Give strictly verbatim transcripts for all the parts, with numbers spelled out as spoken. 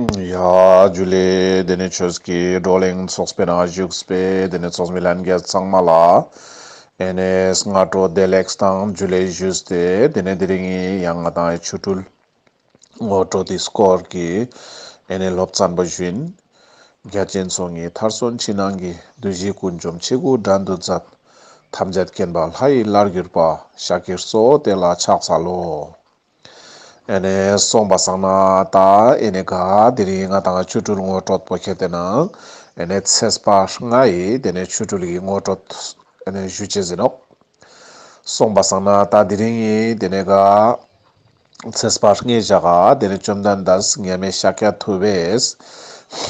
ཡ་ཇུ་ལེ། དེ་ནེ་ཆོས་ཀྱི་བགྲོ་གླེང་ཚོགས་པའི་ནང་བཞུགས་པའི་དེ་ནེ་ཚོགས་མི་ལྷན་རྒྱས་ཚང་མ་ལ་ཨེ་ནེ་སྔ་དྲོ་བདེ་ལེགས་དང་ཇུ་ལེ་ཞུས་ཏེ། དེ་ནེ་དེ་རིང་ཡང་ང་དང་ཆོ་འཕྲུལ་ངོ་སྤྲོད་དེ་སྐོར་གྱི་ཨེ་ནེ་སློབ་ཚན་པོ་ཞུ་ཡིན། རྒྱ་ཆེན་ཚོགས་གཉིས་མཐར་སོན་ཕྱི་ནང་གི། བདུད་བཞི་ཀུན་འཇོམས་ཆེ་དགུ་བྲན་དུ་མཛད། ཐམས་ཅད་མཁྱེན་པ་ལྷ་ཡི་ལྷར་གྱུར་པ། ཤཱཀྱའི་གཙོ་བོ་དེ་ལ་ཕྱག་འཚལ་ལོ། ཨེ་ནེ་སོང་པ་སང་ན་ད་ཨེ་ནེ་ག་དེ་རིང་ང་དང་ཆོ་འཕྲུལ་ངོ་སྤྲོད་པོ་ཁྱེར་ཏེ་ན་ཨེ་ནེ་ཚེས་པ་ལྔ་ཡི་དེ་ནེ་ཆོ་འཕྲུལ་གྱི་ངོ་སྤྲོད་ཨེ་ནེ་ཞུ་ཅེས་ཡིན་ནོག། སོང་པ་སང་ན་ད་དེ་རིང་ངི་དེ་ནེ་ག་ཚེས་པ་ལྔའི་ཞག་ག་དེ་ནེ་བཅོམ་ལྡན་འདས་མཉམ་མེད་ཤཱཀྱ་ཐུབ་པས་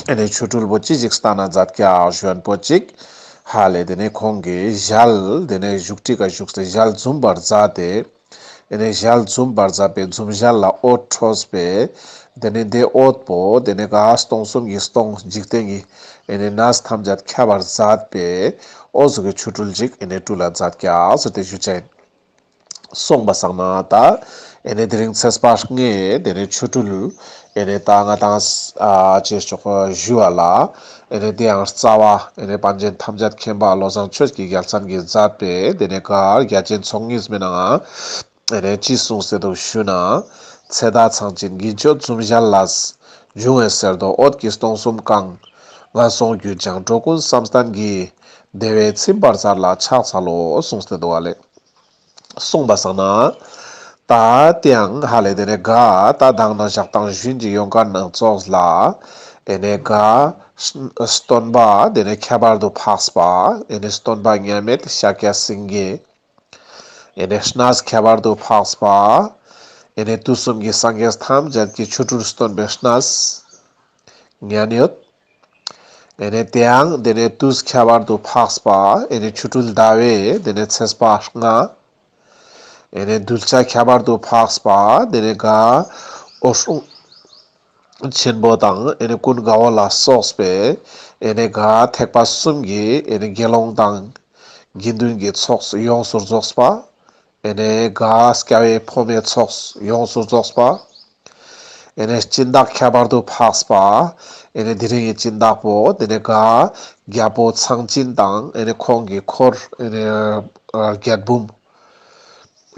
ཨེ་ནེ་ཆོ་འཕྲུལ་པོ་ཅི་ཞིག་སྟན་ན་མཛད་ཀྱག་ཞུ་མཁན་པོ་ཅིག་ཧ་ལེ། དེ་ནེ་ཁོང་གི་ཞལ་དེ་ནེ་བཞུགས་ཁྲི་ཀ་བཞུགས་ཏེ་ཞལ་འཛུམ་པར་མཛད་དེ། ཨེ་ནེ་ཞལ་འཛུམ་པར་མཛད་པའི་འཛུམ་ཞལ་ལ་འོད་འཕྲོས་པས། དེ་ནེ་དེ་འོད་པོ་དེ་ནེ་ག་སྟོང་གསུམ་གྱི་སྟོང་འཇིག་རྟེན་གྱི་ཨེ་ནེ་གནས་ཐམས་ཅད་ཁྱབ་པར་མཛད་པས། འོ་ཟུག་གི་ཆོ་འཕྲུལ་ཅིག་ཨེ་ནེ་སྤྲུལ་ལ་མཛད་ཀྱག་ཟེར་ཏེ་ཞུ་ཅེས་ཡིན། སོང་པ་སང་ན་ད་ཨེ་ནེ་དེ་རིང་ཚེས་པ་ལྔའི་དེ་ནེ་ཆོ་འཕྲུལ་ཨེ་ནེ་ད་ང་དང་ཨ་ཅེས་ཆོག་ཞུ་བ་ལ་ཨེ་ནེ་དེ་ཡང་རྩ་བ་ཨེ་ནེ་པཎ་ཆེན་ཐམས་ཅད་མཁྱེན་པ་བློ་བཟང་ཆོས་ཀྱི་རྒྱལ་མཚན་གྱིས་མཛད་པའི་དེ་ནེ་ག་རྒྱ་ཆེན་ཚོགས་གཉིས་མའི་ནང་ཨེ་ནེ་ཅི་གསུངས་ཏེ་འདུག་ཞུ་ན། ཚེ་མདའ་ཚངས་བྱིན་གྱི་མཆོད་འཛུམ་ཞལ་ལ། འབྱུང་བའི་གསེར་མདོག་འོད་ཀྱིས་སྟོང་གསུམ་གང་། ངན་སོང་རྒྱུད་སྦྱངས་འགྲོ་ཀུན་བསམ་གཏན་གྱི། བདེ་བས་ཚིམ་པར་མཛད་ལ་ཕྱག་འཚལ་ལོ་གསུངས་ཏེ་འདུག་ག་ལེ། སོང་པ་སང་ན་ད་དེ་ཡང་ཧ་ལེ་དེ་ནེ་ག་ད་མདང་ནང་ཞག་དང་ཞུན་གྱི་ཡོང་ཁན་ནང་ཙོགས་ལ་ཨེ་ནེ་ག་སྟོན་པ་དེ་ནེ་ཁྱད་པར་དུ་འཕགས་པ་ཨེ་ནེ་སྟོན་པ་མཉམ་མེད་ཤཱཀྱ་སེང་གེ་ཨེ་ནེ་གནས་ཁྱད་པར་དུ་འཕགས་པ་ཨེ་ནེ་དུས་གསུམ་གྱི་སངས་རྒྱས་ཐམས་ཅད་ཀྱི་ཆོ་འཕྲུལ་སྟོན་པའི་གནས་མཉན་ཡོད། ཨེ་ནེ་དེ་ཡང་དེ་ནེ་དུས་ཁྱད་པར་དུ་འཕགས་པ་ཨེ་ནེ་ཆོ་འཕྲུལ་ཟླ་བའི་དེ་ནེ་ཚེས་པ་ལྔ། ཨེ་ནེ་གདུལ་བྱ་ཁྱད་པར་དུ་འཕགས་པ་དེ་ནེ་ག་འོད་སྲུང་ཆེན་པོ་དང་ཨེ་ནེ་ཀུན་དགའ་བོ་ལ་སོགས་པའི་ཨེ་ནེ་ག་ཐེག་པ་གསུམ་གྱི་ཨེ་ནེ་དགེ་སློང་དང་དགེ་འདུན་གྱི་ཚོགས་ཡོངས་སུ་རྫོགས་པ། ཨེ་ནེ་ག་སྐྱ་བོའི་ཕོ་མོའི་ཚོགས་ཡོངས་སུ་རྫོགས་པ། ཨེ་ནེ་སྦྱིན་བདག་ཁྱད་པར་དུ་འཕགས་པ། ཨེ་ནེ་དེ་རིང་གི་སྦྱིན་བདག་པོ་དེ་ནེ་ག་རྒྱལ་པོ་ཚངས་བྱིན་དང་ཨེ་ནེ་ཁོང་གི་འཁོར་ཨེ་ནེ་ཨ་རྒྱལ་འབུམ་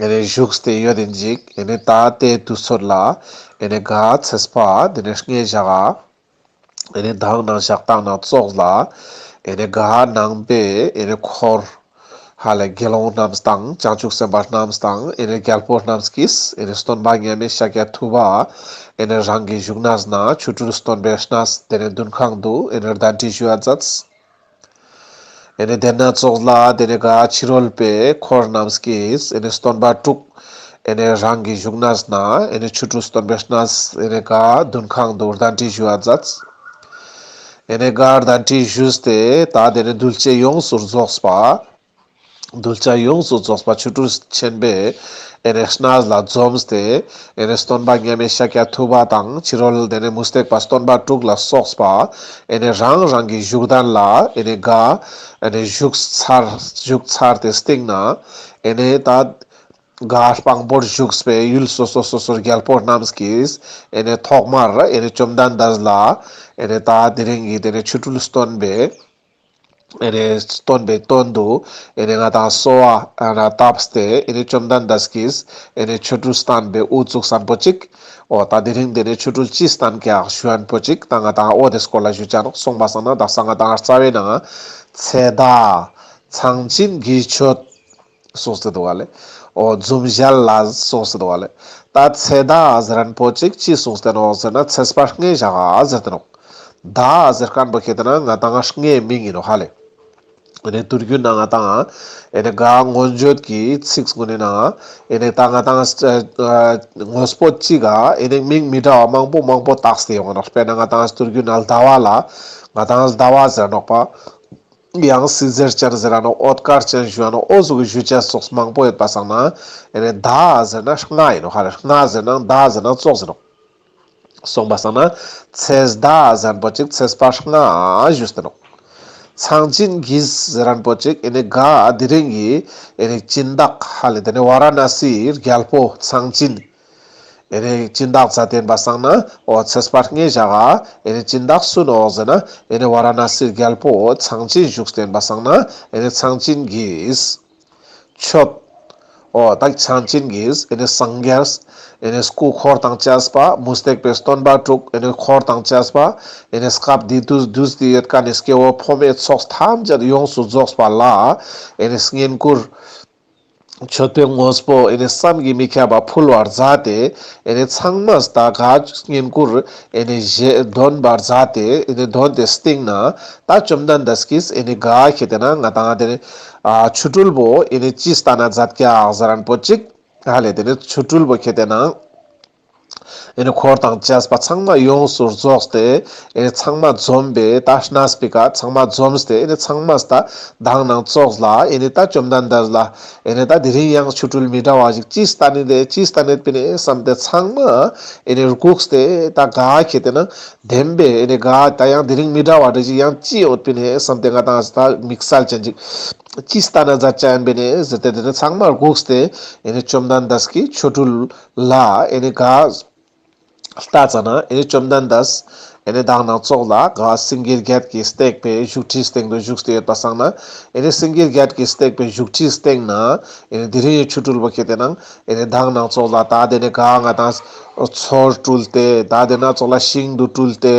ཨེ་ནེ་བཞུགས་ཏེ་ཡོད་དེ་ཅིག་ཨེ་ནེ་ད་དེ་དུས་ཚོད་ལ་ཨེ་ནེ་ག་ཚེས་པ་དེ་ནེ་ལྔའི་ཞག་ག་ཨེ་ནེ་མདང་ནང་ཞག་དང་ནང་ཙོགས་ལ་ཨེ་ནེ་ག་ནང་པའི་ཨེ་ནེ་འཁོར་ཧ་ལེ་དགེ་སློང་རྣམས་དང་བྱང་ཆུབ་སེམས་དཔའ་རྣམས་དང་ཨེ་ནེ་རྒྱལ་པོ་རྣམས་ཀྱིས་ཨེ་ནེ་སྟོན་པ་མཉམ་མེད་ཤཱཀྱ་ཐུབ་པ་ཨེ་ནེ་རང་གི་བཞུགས་གནས་ན་ཆོ་འཕྲུལ་སྟོན་པའི་གནས་དེ་ནེ་འདུན་ཁང་དུ་ཨེ་ནེ་གདན་འདྲེན་ཞུ་བ་མཛད། ཨེ་ནེ་དེ་ན་ཙོགས་ལ་དེ་ནེ་ག་ཕྱི་རོལ་པའི་འཁོར་རྣམས་ཀྱིས་ཨེ་ནེ་སྟོན་པ་དྲུག་ཨེ་ནེ་རང་གི་བཞུགས་གནས་ན་ཨེ་ནེ་ཆོ་འཕྲུལ་སྟོན་པའི་གནས་ཨེ་ནེ་ག་འདུན་ཁང་དུ་གདན་འདྲེན་ཞུ་བ་མཛད། ཨེ་ནེ་ག་གདན་འདྲེན་ཞུས་ཏེ་ད་དེ་ནེ་གདུལ་བྱ་ཡོངས་སུ་རྫོགས་པ། གདུལ་བྱ་ཡོངས་སུ་རྫོགས་པ་ཆོ་འཕྲུལ་ཆེན་པོའི་ཨེ་ནེ་གནས་ལ་འཛོམས་ཏེ་ཨེ་ནེ་སྟོན་པ་མཉམ་མེད་ཤཱཀྱ་ཐུབ་པ་དང་ཕྱི་རོལ་དེ་ནེ་མུ་སྟེགས་པ་སྟོན་པ་དྲུག་ལ་སོགས་པ་ཨེ་ནེ་རང་རང་གི་བཞུགས་གདན་ལ་ཨེ་ནེ་ག་ཨེ་ནེ་བཞུགས་ཚར་བཞུགས་ཚར་ཏེ་སྟིང་ནེ་ཨེ་ནེ་ད་ག་དཔང་པོར་བཞུགས་པའི་ཡུལ་སོ་སོ་སོ་སོར་རྒྱལ་པོ་རྣམས་ཀྱིས་ཨེ་ནེ་ཐོག་མར་ཨེ་ནེ་བཅོམ་ལྡན་འདས་ལ་ཨེ་ནེ་ད་དེ་རིང་གི་དེ་ནེ་ཆོ་འཕྲུལ་སྟོན་པའི་ཨེ་ནེ་སྟོན་པའི་དོན་དུ་ཨེ་ནེ་ང་དང་གསོལ་བ་ཨ་ན་བཏབ་སྟེ་ཨེ་ནེ་བཅོམ་ལྡན་འདས་ཀྱིས་ཨེ་ནེ་ཆོ་འཕྲུལ་སྟན་པའི་དབུ་བཙུགས་ས་པོ་ཅིག་འོ་ད་དེ་རིང་དེ་ནེ་ཆོ་འཕྲུལ་ཅི་སྟན་ཀྱག་ཞུ་མཁན་པོ་ཅིག་ད་ང་དང་འོ་དེ་སྐོར་ལ་ཞུ་ཅེས་ནོག། སོང་པ་སང་ན་དག་ས་ང་དང་རྩ་བའི་ནང་ཚེ་མདའ་ཚངས་བྱིན་གྱི་མཆོད་གསུངས་ཏེ་འདུག་ག་ལེ། འོ་འཛུམ་ཞལ་ལ་གསུངས་ཏེ་འདུག་ག་ལེ། ད་ཚེ་མདའ་ཟེར་མཁན་པོ་ཅིག་ཅི་གསུངས་ཏེ་ནོག་ཟེར་ན་ཚེས་པ་ལྔའི་ཞག་ག་ཟེར་ཏེ་ནོག། མདའ་ཟེར་མཁན་པོ་ཁྱེར་ཏེ་ན་ང་དང་ལྔའི་མིང་ཡིན་ནོག་ཧ་ལེ། ཨེ་ནེ་དུས་རྒྱུན་ན་ང་དང་ཨེ་ནེ་ག་མངོན་བརྗོད་ཀྱི་ཚིག་གུན་ནི་ནང་ཨེ་ནེ་ད་ང་དང་ཨ་ཨ་དངོས་པོ་གཅིག་ག་ཨེ་ནེ་མིང་མི་འདྲ་བ་མང་པོ་མང་པོ་བཏགས་ཏེ་ཡོང་ནོག། དཔེར་ན་ང་དང་དུས་རྒྱུན་ན་ཟླ་བ་ལ་ང་དང་ཟླ་བ་ཟེར་ནོག་པ། ཡང་སྲིད་ཟེར་ཅན་ཟེར་ར་ནོག། འོད་དཀར་ཅན་ཞུ་བ་ནོག། འོ་ཟུག་གི་ཞུ་ཅེས་ཙོགས་མང་པོ་ཡོད་པ་སང་ན་ཨེ་ནེ་མདའ་ཟེར་ན་ལྔ་ཡིན་ནོག། ཧ་ལེ་ལྔ་ཟེར་ན་མདའ་ཟེར་ན་ཙོགས་ཡིན་ནོག། སོང་པ་སང་ན་ཚེས་མདའ་ཟེར་མཁན་པོ་ཅིག་ཚེས་པ་ལྔ་ཞུས་ཏེ་ནོག། ཚངས་བྱིན་གྱི་ཟེར་མཁན་པོ་ཅིག་ཨེ་ནེ་ག་དེ་རིང་གི་ཨེ་ནེ་སྦྱིན་བདག་ཧ་ལེ་དེ་ནེ་ཝ་ར་ཎ་སིའི་རྒྱལ་པོ་ཚངས་བྱིན་ ཨེ་ནེ་སྦྱིན་བདག་མཛད་དེན་པ་སང་ན་འོ་ཚེས་པ་ལྔའི་ཞག་ག་ཨེ་ནེ་སྦྱིན་བདག་སུ་ནོག་ཟེར་ན་ཨེ་ནེ་ཝ་ར་ཎ་སིའི་རྒྱལ་པོ་ཚངས་སྦྱིན་བཞུགས་དེན་པ་སང་ན་ཨེ་ནེ་ཚངས་སྦྱིན་གྱིས་མཆོད། འོ་ད་ཚངས་སྦྱིན་གྱིས་ཨེ་ནེ་སངས་རྒྱས་ཨེ་ནེ་སྐུ་འཁོར་དང་བཅས་པ་མུ་སྟེགས་པའི་སྟོན་པ་དྲུག་ཨེ་ནེ་འཁོར་དང་བཅས་པ་ཨེ་ནེ་སྐབས་དེ་དུས་དུས་དེ་ཡོད་ཁན་ནི་སྐྱེ་བོ་ཕོ་མོའི་ཚོགས་ཐམས་ཅད་ཡོངས་སུ་རྫོགས་པ་ལ་ཨེ་ནེ་བསྙེན་བཀུར་མཆོད་པའི་དངོས་པོ་ཨེ་ནེ་བསམ་གྱིས་མི་ཁྱབ་པ་ཕུལ་བར་མཛད་དེ་ཨེ་ནེ་ཚང་མས་ད་ག་བསྙེན་བཀུར་ཨེ་ནེ་བཞེས་འདོན་པར་མཛད་དེ་ཨེ་ནེ་འདོན་ཏེ་སྟིང་ནེ་ད་བཅོམ་ལྡན་འདས་ཀྱིས་ཨེ་ནེ་ག་ཁེ་ཏེ་ན་ང་དང་དེ་ནེ་ཨ་ཆོ་འཕྲུལ་པོ་ཨེ་ནེ་ཅི་སྟན་ན་མཛད་ཀྱག་ཟེར་ན་པོ་ཅིག་ཧ་ལེ་དེ་ནེ་ཆོ་འཕྲུལ་པོ་ཁེ་ཏེ་ན་ཨེ་ནེ་འཁོར་དང་བཅས་པ་ཚང་མ་ཡོངས་སུ་རྫོགས་ཏེ་ཨེ་ནེ་ཚང་མ་འཛོམས་པའི་ད་གནས་པོའི་ཀ་ཚང་མ་འཛོམས་ཏེ་ཨེ་ནེ་ཚང་མས་ད་མདང་ནང་ཙོགས་ལ་ཨེ་ནེ་ད་བཅོམ་ལྡན་འདས་ལ་ཨེ་ནེ་ད་དེ་རིང་ཡང་ཆོ་འཕྲུལ་མི་འདྲ་བ་ཞིག་ཅི་སྟན་ནི་དེ་ཅི་སྟན་ནི་པིན་ནེ་བསམ་སྟེ་ཚང་མ་ཨེ་ནེ་སྒུགས་ཏེ་ད་ག་ཁེ་ཏེ་ན་བདེན་པའི་ཨེ་ནེ་ག་ད་ཡང་དེ་རིང་མི་འདྲ་བ་འདྲ་ཞིག་ཡང་ཅི་ཡོད་པིན་ནེ་བསམ་སྟེ་ང་དང་ད་དམིགས་བསལ་ཅན་ཅིག་ཅི་སྟན་ན་མཛད་ཅེས་ཡིན་པིན་ནེ་ཟེར་ཏེ་དེ་ནེ་ཚང་མ་སྒུགས་ཏེ་ཨེ་ནེ་བཅོམ་ལྡན་འདས་ཀྱི་ཆོ་འཕྲུལ་ལ་ཨེ་ནེ་ག་ལྟ་ཙ་ན་ཨེ་ནེ་བཅོམ་ལྡན་འདས་ཨེ་ནེ་མདང་ནང་ཙོགས་ལ་ག་སེང་གེ་བརྒྱད་ཀྱི་སྟེགས་པའི་བཞུགས་ཁྲིའི་སྟེང་དུ་བཞུགས་ཏེ་ཡོད་པ་སང་ན་ཨེ་ནེ་སེང་གེ་བརྒྱད་ཀྱི་སྟེགས་པའི་བཞུགས་ཁྲིའི་སྟེང་ན་ཨེ་ནེ་དེ་རིང་ཡི་ཆོ་འཕྲུལ་པོ་ཁེ་ཏེ་ན་ཨེ་ནེ་མདང་ནང་ཙོགས་ལ་ད་དེ་ནེ་ག་ང་དང་མཚོར་སྤྲུལ་ཏེ་ད་དེ་ནང་ཙོགས་ལ་ཤིང་དུ་སྤྲུལ་ཏེ་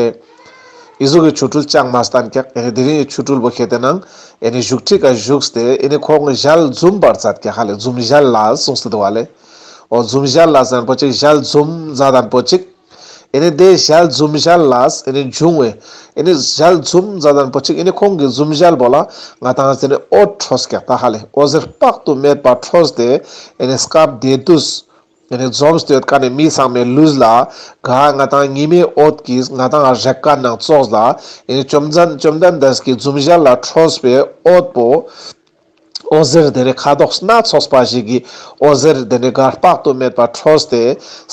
ཨི་ཟུག་གི་ཆོ་འཕྲུལ་ཅང་མ་སྟན་ཀྱག་ཨེ་ནེ་དེ་རིང་ཡི་ཆོ་འཕྲུལ་པོ་ཁེ་ཏེ་ན་ཨེ་ནེ་བཞུགས་ཁྲི་ཀ་བཞུགས་ཏེ་ཨེ་ནེ་ཁོང་གི་ཞལ་འཛུམ་པར་མཛད་ཀྱག་ཧ་ལེ་འཛུམ་ཞལ་ལ་གསུངས་ཏེ་འདུག་ཧ་ལེ། འོ་འཛུམ་ཞལ་ལ་ཟེར་ན་པོ་ཅིག་ཞལ་འཛུམ་མཛད་དན་པོ་ཅིག་ཨེ་ནེ་དེ་ཞལ་འཛུམ་ཞལ་ལ་ཨེ་ནེ་འབྱུང་བའི་ཨེ་ནེ་ཞལ་འཛུམ་མཛད་དན་པོ་ཅིག་ཨེ་ནེ་ཁོང་གི་འཛུམ་ཞལ་པོ་ལ་ང་དང་དེ་ནེ་འོད་འཕྲོས་ཀྱག་ད་ཧ་ལེ་འོད་ཟེར་དཔག་ཏུ་མེད་པ་འཕྲོས་ཏེ་ཨེ་ནེ་སྐབས་དེ་དུས་ཨེ་ནེ་འཛོམས་ཏེ་ཡོད་ཁན་ནི་མི་ཚང་མའི་ལུས་ལ་ག་ང་དང་ཉི་མའི་འོད་ཀྱིས་ང་དང་རེག་ཁན་ནང་ཙོགས་ལ་ཨེ་ནེ་བཅོམ་ལྡན་བཅོམ་ལྡན་འདས་ཀྱི་འཛུམ་ཞལ་ལ་འཕྲོས་པའི་འོད་པོ་འོད་ཟེར་དེ་ནེ་ཁ་དོག་སྣ་ཚོགས་པ་ཞིག་གི་འོད་ཟེར་དེ་ནེ་ག་དཔག་ཏུ་མེད་པ་འཕྲོས་ཏེ་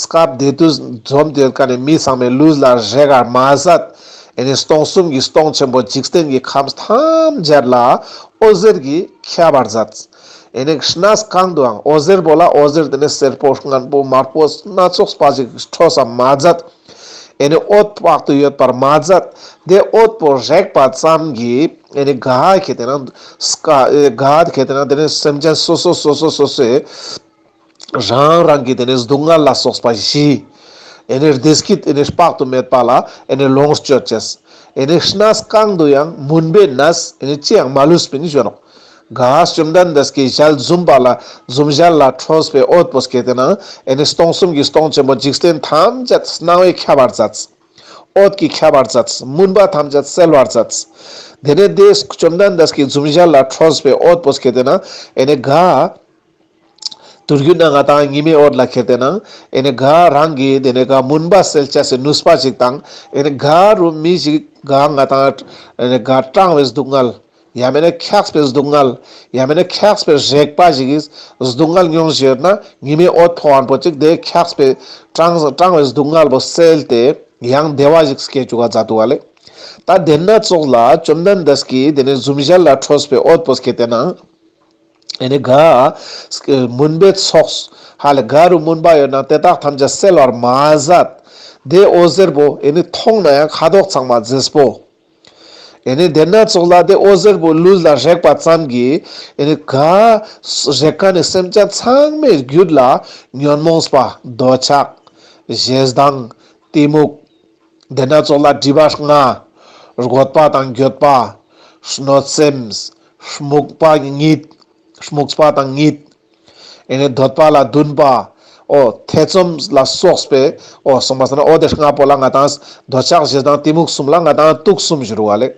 སྐབས་དེ་དུས་འཛོམས་ཏེ་ཡོད་ཁན་ནི་མི་ཚང་མའི་ལུས་ལ་རེག་གར་མ་ཟད་ཨེ་ནེ་སྟོང་གསུམ་གྱི་སྟོང་ཆེན་པོ་འཇིག་རྟེན་གྱི་ཁམས་ཐམས་ཅད་ལ་འོད་ཟེར་གྱིས་ཁྱབ་པར་མཛད། ཨེ་ནེ་གནས་གང་དུའང་འོད་ཟེར་པོ་ལ་འོད་ཟེར་དེ་ནེ་སེར་པོ་སྔོན་པོ་དམར་པོ་སྣ་ཚོགས་པ་ཞིག་འཕྲོས་སམ་མ་མཛད། ཨེ་ནེ་འོད་དཔག་ཏུ་ཡོད་པར་མ་མཛད། དེ་འོད་པོ་རེག་པ་ཙམ་གྱིས་ཨེ་ནེ་ག་ཁེ་ཏེ་ན་སྐ་ཨེ་ག་ཁེ་ཏེ་ན་དེ་ནེ་སེམས་ཅན་སོ་སོ་སོ་སོ་སོ་སོའི་རང་རང་གི་དེ་ནེ་སྡུག་བསྔལ་ལ་སོགས་པ་ཞི། ཨེ་ནེ་བདེ་སྐྱིད་ཨེ་ནེ་དཔག་ཏུ་མེད་པ་ལ་ཨེ་ནེ་ལོངས་སྤྱོད་ཅེས། ཨེ་ནེ་གནས་གང་དུ་ཡང་མུན་པའི་གནས་ཨེ་ནེ་ཅི་ཡང་མ་ལུས་པིན་ཞུ་ནོག་ག་བཅོམ་ལྡན་འདས་ཀྱི་ཞལ་འཛུམ་པ་ལ་འཛུམ་ཞལ་ལ་འཕྲོས་པའི་འོད་པོ་སྐྱེ་ཏེ་ན་ཨེ་ནེ་སྟོང་གསུམ་གྱི་སྟོང་ཆེན་པོ་འཇིག་རྟེན་ཐམས་ཅད་སྣང་བས་ཁྱབ་པར་མཛད། འོད་ཀྱིས་ཁྱབ་པར་མཛད། མུན་པ་ཐམས་ཅད་སེལ་བར་མཛད། དེ་ནེ་དེ་བཅོམ་ལྡན་འདས་ཀྱི་འཛུམ་ཞལ་ལ་འཕྲོས་པའི་འོད་པོ་སྐྱེ་ཏེ་ན་ཨེ་ནེ་ག་དུས་རྒྱུན་ན་ང་དང་ཉི་མའི་འོད་ལ་ཁེ་ཏེ་ན་ཨེ་ནེ་ག་རང་གི་དེ་ནེ་ག་མུན་པ་སེལ་ཅེས་སི་ནུས་པ་ཞིག་དང་ཨེ་ནེ་ག་རུ་མི་ཞིག་ག་ང་དང་ཨེ་ནེ་ག་གྲང་བའི་སྡུག་བསྔལ་ཡང་མེད་ན་འཁྱགས་པའི་སྡུག་བསྔལ་ཡང་མེད་ན་འཁྱགས་པའི་རེག་པ་ཞིག་གི་སྡུག་བསྔལ་མྱོང་བཞིན་ཡོད་ན་ཉི་མའི་འོད་ཕོག་པ་པོ་ཅིག་དེ་འཁྱགས་པའི་གྲང་གྲང་བའི་སྡུག་བསྔལ་པོ་སེལ་ཏེ་ཡང་བདེ་བ་ཞིག་སྐྱེ་བཅུག་ག་མཛད་འདུག་པ་ལེ། ད་དེ་ན་ཙོགས་ལ་བཅོམ་ལྡན་འདས་ཀྱི་དེ་ནེ་འཛུམ་ཞལ་ལ་འཕྲོས་པའི་འོད་པོ་སྐྱེ་ཏེ་ན། ཨེ་ནེ་ག་མུན་པའི་ཚོགས་ཧ་ལེ་ག་རུ་མུན་པ་ཡོད་ན་དེ་དག་ཐམས་ཅད་སེལ་བར་མ་ཟད། དེ་འོད་ཟེར་པོ་ཨེ་ནེ་མཐོང་ན་ཡང་ཁ་དོག་ཚང་མ་མཛེས་པོ། ཨེ་ནེ་དེ་ན་ཙོགས་ལ་དེ་འོད་ཟེར་པོ་ལུས་ལ་རེག་པ་ཙམ་གྱིས་ཨེ་ནེ་ག་རེག་ཁན་ནི་སེམས་ཅན་ཚང་མའི་རྒྱུད་ལ་ཉོན་མོངས་པ་འདོད་ཆགས་ཞེ་སྡང་གཏི་མུག་དེ་ན་ཙོགས་ལ་སྒྲིབ་པ་ལྔ། རྒོད་པ་དང་འགྱོད་པ། གནོད་སེམས། རྨུགས་པ་གཉིད། རྨུགས་པ་དང་གཉིད། ཨེ་ནེ་འདོད་པ་ལ་འདུན་པ། འོ་ཐེ་ཚོམ་ལ་སོགས་པའི་འོ་སོང་པ་སང་ན་འོ་དེ་ལྔ་པོ་ལ་ང་དང་འདོད་ཆགས་ཞེ་སྡང་གཏི་མུག་གསུམ་ལ་ང་དང་དུག་གསུམ་ཞུ་རུ་བ་ལེ།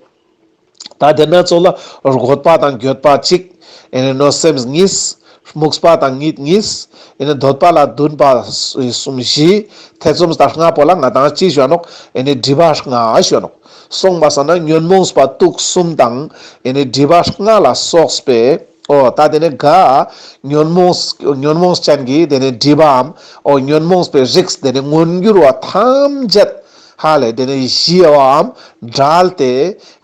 ད་དེ་ན་ཙོགས་ལ་རྒོད་པ་དང་འགྱོད་པ་གཅིག་ཨེ་ནེ་གནོད་སེམས་གཉིས། རྨུགས་པ་དང་གཉིད་གཉིས། ཨེ་ནེ་འདོད་པ་ལ་འདུན་པ་གསུམ་བཞི། ཐེ་ཚོམ་ད་ལྔ་པོ་ལ་ང་དང་ཅི་ཞུ་ནོག་ཨེ་ནེ་སྒྲིབ་པ་ལྔ་ཞུ་ནོག་སོང་པ་སང་ན་ཉོན་མོངས་པ་དུག་གསུམ་དང་ཨེ་ནེ་སྒྲིབ་པ་ལྔ་ལ་སོགས་པའི་འོ་ད་དེ་ནེ་ག་ཉོན་མོངས་ཉོན་མོངས་ཅན་གྱི་དེ་ནེ་སྒྲིབ་པའམ་འོ་ཉོན་མོངས་པའི་རིགས་དེ་ནེ་མངོན་གྱུར་བ་ཐམས་ཅད་ཧ་ལེ་དེ་ནེ་ཞི་བའམ་བྲལ་ཏེ་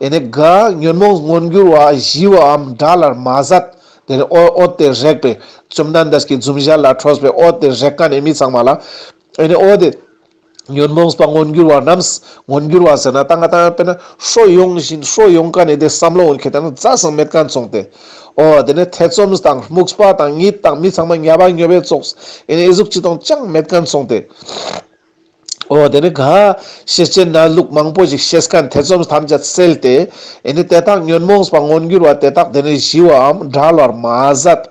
ཨེ་ནེ་ག་ཉོན་མོངས་མངོན་གྱུར་བ་ཞི་བའམ་བྲལ་བར་མ་ཟད། དེ་ནེ་འོ་འོད་དེ་རེག་པའི་བཅོམ་ལྡན་འདས་ཀྱི་འཛུམ་ཞལ་ལ་འཕྲོས་པའི་འོད་དེ་རེག་ཁན་ནི་མི་ཚང་མ་ལ་ ཨེ་ནི་འོ་དེ་ཉོན་མོངས་པ་མངོན་གྱུར་བ་རྣམས། མངོན་གྱུར་བ་ཟེར་ན་ད་ང་ཏང་དཔེར་ན་ཧྲོ་ཡོང་བཞིན་ཧྲོ་ཡོང་ཀ་ནས་དེ་བསམ་བློ་འོན་ཁེ་ཏེ་ན་རྩ་སང་མེད་མཁན་སོང་སྟེ། འོ་དེ་ནས་ཐེ་ཚོམ་དང་རྨུགས་པ་དང་གཉིད་དང་མི་ཚང་མ་ཉ་བ་ཉོ་བའི་ཙོགས་ཨེ་ནི་ཨི་ཟུག་ཅི་དང་ཅང་མེད་མཁན་སོང་སྟེ། འོ་དེ་ནས་ག་ཤེས་བྱའི་གནས་ལུགས་མང་པོ་ཞིག་ཤེས་མཁན་ཐེ་ཚོམ་ཐམས་ཅད་སེལ་ཏེ། ཨེ་ནི་དེ་དག་ཉོན་མོངས་པ་མངོན་གྱུར་བ་དེ་དག་དེ་ནས་ཞི་བའམ་བྲལ་བར་མ་ཟད།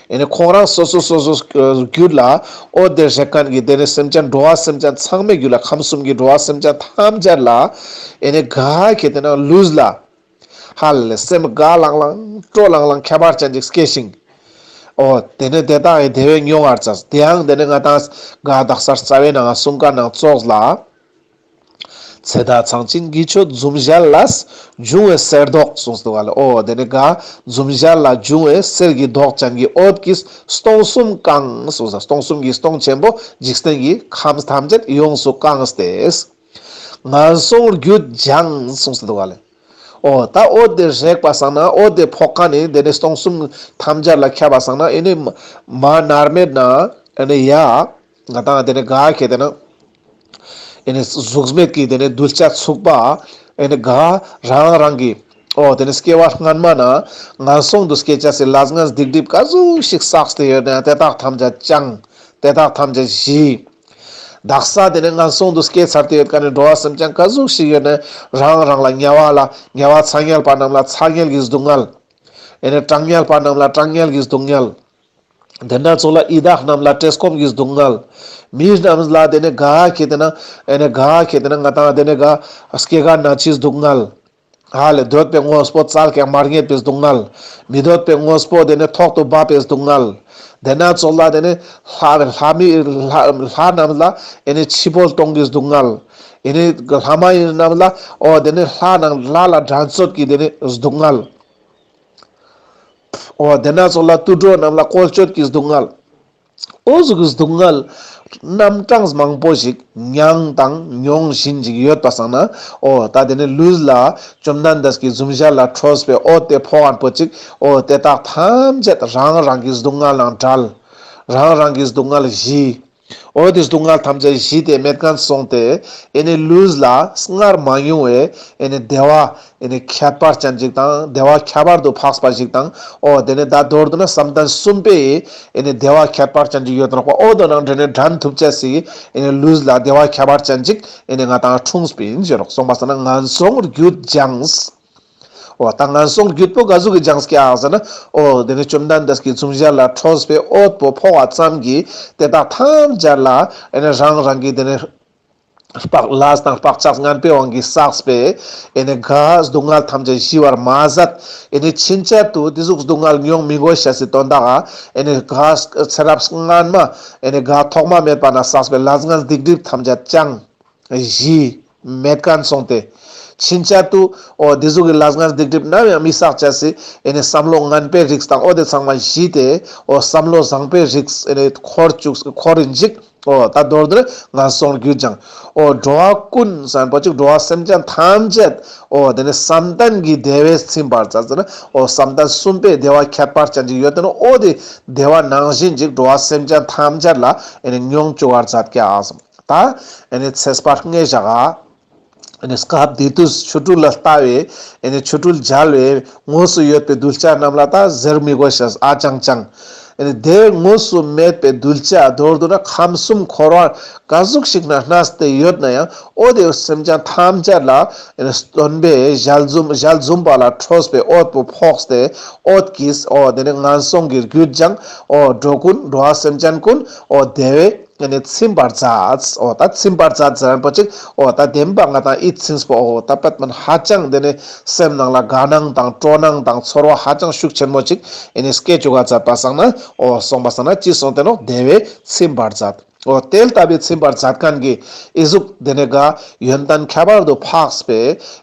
ཨེ་ནི་ཁོང་རང་སོ་སོ་སོ་སོ་རྒྱུད་ལ་འོ་དེ་རེག་མཁན་གྱི་དེ་ནས་སེམས་ཅན་འགྲོ་བ་སེམས་ཅན་ཚང་མའི་རྒྱུད་ལ་ཁམས་གསུམ་གྱི་འགྲོ་བ་སེམས་ཅན་ཐམས་ཅད་ལ་ཨེ་ནི་ག་ཁེ་ཏེ་ན་ལུས་ལ་ཧ་ལས་སེམས་དགའ་ལང་ལང་སྤྲོ་ལང་ལང་ཁྱད་པར་ཅན་ཅིག་སྐྱེ་ཞིང་། འོ་དེ་ནས་དེ་དག་ཨེ་དེ་བས་མྱོང་བར་བྱ། དེ་ཡང་དེ་ནས་ང་ཏང་ག་དག་ས་རྩ་བའི་ནང་གསུང་ཀ་ནང་ཙོགས་ལ། ཚེ་དང་ཚངས་ཆེན་གྱི་མཆོད་འཛུམ་ཞལ་ལ་འབྱུང་བའི་གསེར་མདོག་གསུངས་འདུག་ག་ལེ། འོ་དེ་ནས་ག་འཛུམ་ཞལ་ལ་འབྱུང་བའི་གསེར་གྱི་མདོག་ཅན་གྱི་འོད་ཀྱིས་སྟོང་གསུམ་གང་གསུངས་ས། སྟོང་གསུམ་གྱི་སྟོང་ཆེན་པོ་འཇིག་རྟེན་གྱི་ཁམས་ཐམས་ཅད་ཡོངས་སུ་གང་སྟེ། ངན་སོང་རྒྱུད་སྦྱངས་གསུངས་འདུག་ག་ལེ། འོ་ད་འོ་དེ་རེག་པ་སང་ན་འོ་དེ་ཕོག་ཀ་ནས་དེ་ནས་སྟོང་གསུམ་ཐམས་ཅད་ལ་ཁྱབ་པ་སང་ན་ཨེ་ནི་མ་མནར་མེད་ན་ཨེ་ནི་ཡ་ང་ཏང་དེ་ནས་ག་ཁེ་ཏེ་ན། ཨེ་ནི་གཟུགས་མེད་ཀྱི་དེ་ནས་གདུལ་བྱ་ཚུགས་པ། ཨེ་ནི་ག་རང་རང་གི་འོ་དེ་ནས་སྐྱེ་བ་སྔན་མ་ན་ངན་སོང་དུ་སྐྱེ་ཅེས་སི་ལས་ངན་སྡིག་སྒྲིབ་ག་ཟུག་ཞིག་བསགས་ཏེ་ཡོད་ན་དེ་དག་ཐམས་ཅད་སྦྱངས། དེ་དག་ཐམས་ཅད་ཞི། དག་ས་དེ་ནས་ངན་སོང་དུ་སྐྱེ་ཚར་ཏེ་ཡོད་མཁན་ནི་འགྲོ་བ་སེམས་ཅན་ག་ཟུག་ཞིག་ཡོད་ན་རང་རང་ལ་དམྱལ་བ་ལ་དམྱལ་བ་ཚ་དམྱལ་པ་རྣམས་ལ་ཚ་དམྱལ་གྱི་སྡུག་བསྔལ། ཨེ་ནི་གྲང་དམྱལ་པ་རྣམས་ལ་གྲང་དམྱལ་གྱི་སྡུག་བསྔལ། དེ་འདྲ་ཚོགས་ལ་ཡི་དྭགས་རྣམས་ལ་བཀྲེས་སྐོམ་གྱི་སྡུག་བསྔལ། མི་རྣམས་ལ་དེ་ནས་ག་ཁེ་ཏེ་ན་ཨེ་ནི་ག་ཁེ་ཏེ་ན་ང་ཏང་དེ་ནས་ག་སྐྱེ་རྒ་ན་འཆིའི་སྡུག་བསྔལ། ཧ་ལས་འདོད་པའི་དངོས་པོ་བཙལ་ཀྱང་མ་རྙེད་པའི་སྡུག་བསྔལ། མི་འདོད་པའི་དངོས་པོ་དེ་ནས་ཐོག་ཏུ་བབས་པའི་སྡུག་བསྔལ། དེ་འདྲ་ཚོགས་ལ་དེ་ནས་ལྷ་ལྷ་མི་ལྷ་ལྷ་རྣམས་ལ་ཨེ་ནི་འཆི་འཕོ་གཏོང་གི་སྡུག་བསྔལ། ཨེ་ནི་ལྷ་མ་ཡིན་རྣམས་ལ་འོ་དེ་ནས་ལྷ་ནང་ལྷ་ལ་འགྲན་རྩོད་ཀྱི་དེ་ནས་སྡུག་བསྔལ། འོ་དེ་འདྲ་ཚོགས་ལ་དུད་འགྲོ་རྣམས་ལ་བཀོལ་སྤྱོད་ཀྱི་སྡུག་བསྔལ། འོ་ཟུག་གི་སྡུག་བསྔལ་རྣམ་གྲངས་མང་པོ་ཞིག་མྱངས་དང་མྱོང་བཞིན་ཅིག་ཡོད་པ་སང་ན། འོ་ད་དེ་ནས་ལུས་ལ་བཅོམ་ལྡན་འདས་ཀྱི་འཛུམ་ཞལ་ལ་ཁྲོས་པའི་འོད་དེ་ཕོག་ཁན་པོ་ཅིག་འོ་དེ་དག་ཐམས་ཅད་རང་རང་གི་སྡུག་བསྔལ་ནང་བྲལ། རང་རང་གི་སྡུག་བསྔལ་ཞི། འོ་དེ་སྡུག་བསྔལ་ཐམས་ཅད་ཞི་སྟེ་མེད་མཁན་སོང་སྟེ། ཨེ་ནི་ལུས་ལ་སྔར་མ་མྱོང་བའི་ཨེ་ནི་བདེ་བ་ཨེ་ནི་ཁྱད་པར་ཅན་ཅིག་དང་བདེ་བ་ཁྱད་པར་དུ་འཕགས་པ་ཞིག་དང་། འོ་དེ་ནས་ད་མདོར་བསྡུ་ན་བསམ་གཏན་གསུམ་པའི་ཨེ་ནི་བདེ་བ་ཁྱད་པར་ཅན་ཅིག་ཡོད་ནོག་པ། འོ་དོ་ནང་འདྲེན་ནས་འགྲན་ཐུབ་ཅེས་སི་ཨེ་ནི་ལུས་ལ་བདེ་བ་ཁྱད་པར་ཅན་ཅིག་ཨེ་ནི་ང་ཏང་འཁྲུངས་པིན་ཟེར་རོག། སོང་པ་སང་ན་ངན་སོང་རྒྱུད་སྦྱངས། འོ་ད་ངན་སོང་རྒྱུད་པོ་ག་ཟུག་གི་སྦྱངས་ཀྱག་ཟེར་ན། འོ་དེ་ནས་བཅོམ་ལྡན་འདས་ཀྱི་འཛུམ་ཞལ་ལ་ཁྲོས་པའི་འོད་པོ་ཕོག་པ་ཙམ་གྱིས་དེ་དག་ཐམས་ཅད་ལ་ཨེ་ནི་རང་རང་གི་དེ་ནས་བག་ལས་དང་བག་ཆགས་ངན་པའི་དབང་གིས་བསགས་པའི་ཨེ་ནི་ག་སྡུག་བསྔལ་ཐམས་ཅད་ཞི་བར་མ་ཟད། ཨེ་ནི་ཕྱིན་ཆད་དུ་དེ་ཟུག་སྡུག་བསྔལ་མྱོང་མི་དགོས་ཤེས་སི་དོན་དག་ཨེ་ནི་ག་ཚེ་རབས་སྔན་མ་ཨེ་ནི་ག་ཐོག་མ་མེད་པ་ན་བསགས་པའི་ལས་ངན་སྡིག་སྒྲིབ་ཐམས་ཅད་ཀྱང་ཞི་མེད་མཁན་སོང་སྟེ། ཕྱིན་ཆད་དུ་འོ་དེ་ཟུག་གི་ལས་ངན་སྡིག་སྒྲིབ་ནམ་ཡང་མི་བསགས་ཅེས་སི་ཨེ་ནི་བསམ་བློ་ངན་པའི་རིགས་དང་འོ་དེ་ཚང་མ་ཞི་སྟེ། འོ་བསམ་བློ་བཟང་པོའི་རིགས་ཨེ་ནི་འཁོར་བཅུག་འཁོར་རིན་ཅིག་འོ་ད་མདོར་བསྡུ་ན་ངན་སོང་རྒྱུད་སྦྱངས། འོ་འགྲོ་བ་ཀུན་ཟེར་ཁན་པོ་ཅིག་འགྲོ་བ་སེམས་ཅན་ཐམས་ཅད་འོ་དེ་ནི་བསམ་གཏན་གྱི་བདེ་བས་ཚིམ་པར་མཛད་ཟེར་ན། འོ་བསམ་གཏན་གསུམ་པའི་བདེ་བ་ཁྱད་པར་ཅན་ཅིག་ཡོད་དེ་ནོག། འོ་དེ་བདེ་བ་ནང་བཞིན་ཅིག་འགྲོ་བ་སེམས་ཅན་ཐམས་ཅད་ལ་ཨེ་ནི་མྱོང་བཅུག་པར་མཛད་ཀྱག། ད་ཨེ་ནི་ཚེས་པ་ལྔའི་ཞག་ག་ཨེ་ནི་སྐབས་དེ་དུས་ཆོ་འཕྲུལ་ལ་ལྟ་བའི་ཨེ་ནི་ཆོ་འཕྲུལ་མཇལ་བའི་དངོས་སུ་ཡོད་པའི་གདུལ་བྱ་རྣམས་ལ་ད་ཟེར་མི་དགོས་ཤེས་ཨ་ཅང་ཅང་། ཨེ་ནི་དེ་དངོས་སུ་མེད་པའི་གདུལ་བྱ་མདོར་བསྡུ་ན་ཁམས་གསུམ་འཁོར་བ་ག་ཟུག་ཞིག་ན་གནས་ཏེ་ཡོད་ན་ཡང་། འོ་དེ་སེམས་ཅན་ཐམས་ཅད་ལ་ཨེ་ནི་སྟོན་པའི་ཞལ་འཛུམ་ཞལ་འཛུམ་པ་ལ་ཁྲོས་པའི་འོད་པོ་ཕོག་སྟེ། འོད་ཀྱིས་འོ་དེ་ནི་ངན་སོང་གི་རྒྱུད་སྦྱངས། འོ་འགྲོ་ཀུན་འགྲོ་བ་སེམས་ཅན་ཀུན་འོ་བདེ་བའི་ཨེ་ནི་ཚིམ་པར་མཛད། འོ་ད་ཚིམ་པར་མཛད་ཟེར་ཁན་པོ་ཅིག་འོ་ད་བདེན་པ་ང་ཏང་ཡིད་ཚིམ་པོ་འོ་ད་པད་མ་ཧ་ཅང་དེ་ནི་སེམས་ནང་ལ་དགའ་སྣང་དང་སྤྲོ་སྣང་དང་ཚོར་བ་ཧ་ཅང་ཤུགས་ཆེན་མོ་ཅིག་ཨེ་ནི་སྐྱེ་བཅུག་ག་མཛད་པ་སང་ན། འོ་སོང་པ་སང་ན་ཅི་སོང་སྟེ་ནོག། བདེ་བས་ཚིམ་པར་མཛད། འོ་དེ་ལྟ་བུའི་ཚིམ་པར་མཛད་ཁན་གྱི་ཨི་ཟུག་དེ་ནི་ག་ཡོན་ཏན་ཁྱད་པར་དུ་འཕགས་པའི་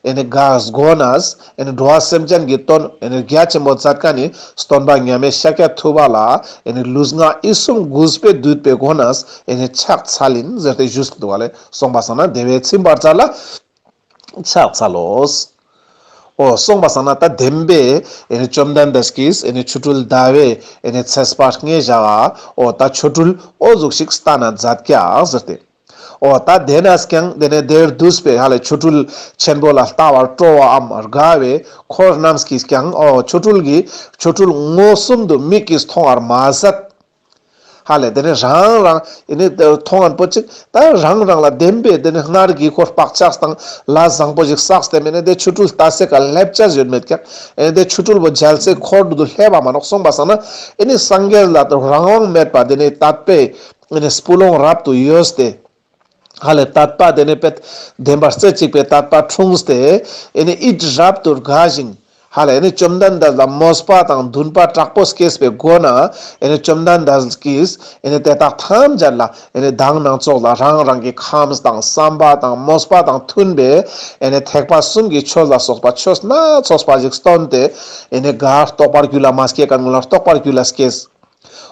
ཨེ་ནི་ག་སྒོ་ནས་ཨེ་ནི་འགྲོ་བ་སེམས་ཅན་གྱི་དོན་ཨེ་ནི་རྒྱ་ཆེན་པོ་མཛད་ཁན་ནི་སྟོན་པ་མཉམ་མེད་ཤཱཀྱ་ཐུབ་པ་ལ་ཨེ་ནི་ལུས་ངག་ཡིད་གསུམ་གུས་པས་འདུད་པའི་སྒོ་ནས་ཨེ་ནི་ཕྱག་འཚལ་ཡིན་ཟེར་ཏེ་ཞུས་འདུག་པ་ལེ། སོང་པ་སང་ན་བདེ་བས་ཚིམ་པར་མཛད་ལ་ཕྱག་འཚལ་ལོ། འོ་སོང་པ་སང་ན་ད་བདེན་པའི་ཨེ་ནི་བཅོམ་ལྡན་འདས་ཀྱིས་ཨེ་ནི་ཆོ་འཕྲུལ་ཟླ་བའི་ཨེ་ནི་ཚེས་པ་ལྔའི་ཞག་ག་འོ་ད་ཆོ་འཕྲུལ་འོ་ཟུག་ཞིག་སྟན་ན་མཛད་ཀྱག་ཟེར་ཏེ། འོ་ད་དེ་ནས་ཀྱང་དེ་ནས་དེར་འདུས་པའི་ཧ་ལས་ཆོ་འཕྲུལ་ཆེན་པོ་ལ་ལྟ་བར་སྤྲོ་བའམ་དགའ་བའི་འཁོར་རྣམས་ཀྱིས་ཀྱང་འོ་ཆོ་འཕྲུལ་གྱི་ཆོ་འཕྲུལ་མངོན་སུམ་དུ་མིག་གིས་མཐོང་བར་མ་ཟད། ཧ་ལས་དེ་ནས་རང་རང་ཨེ་ནི་མཐོང་ངན་པོ་ཅིག་ད་རང་རང་ལ་བདེན་པའི་དེ་ནས་སྔར་གྱི་འཁོར་བག་ཆགས་དང་ལས་བཟང་པོ་ཞིག་བསགས་ཏེ་མེད་ན་དེ་ཆོ་འཕྲུལ་ལྟ་སའི་ཀ་སླེབ་ཅེས་ཡོད་མེད་ཀྱག་ཨེ་ནི་དེ་ཆོ་འཕྲུལ་པོ་མཇལ་སའི་འཁོར་དུ་སླེབ་པ་མ་ནོག་སོང་པ་སང་ན་ཨེ་ནི་སངས་རྒྱས་ལ་རང་དབང་མེད་པ་དེ་ནས་དད་པའི་ཨེ་ནི་སྤུ་ལོང་རབ་ཏུ་གཡོས་ཏེ། ཧ་ལས་དད་པ་དེ་ནས་དཔེ་བདེན་པ་རྩེ་གཅིག་པའི་དད་པ་འཁྲུངས་ཏེ་ཨེ་ནི་ཡིད་རབ་ཏུ་དགའ་ཞིང་། ཧ་ལས་ཨེ་ནི་བཅོམ་ལྡན་འདས་ལ་མོས་པ་དང་འདུན་པ་དྲག་པོ་སྐྱེས་པའི་སྒོ་ནས་ཨེ་ནི་བཅོམ་ལྡན་འདས་ཀྱིས་ཨེ་ནི་དེ་དག་ཐམས་ཅད་ལ་ཨེ་ནི་མདང་ནང་ཙོགས་ལ་རང་རང་གི་ཁམས་དང་བསམ་པ་དང་མོས་པ་དང་མཐུན་པའི་ཨེ་ནི་ཐེག་པ་གསུམ་གྱི་ཆོས་ལ་སོགས་པ་ཆོས་སྣ་ཚོགས་པ་ཞིག་སྟོན་ཏེ་ཨེ་ནི་ག་རྟོགས་པར་རྒྱུད་ལ་མ་སྐྱེས་མཁན་ཀུན་ལ་རྟོགས་པར་རྒྱུད་ལ་སྐྱེས།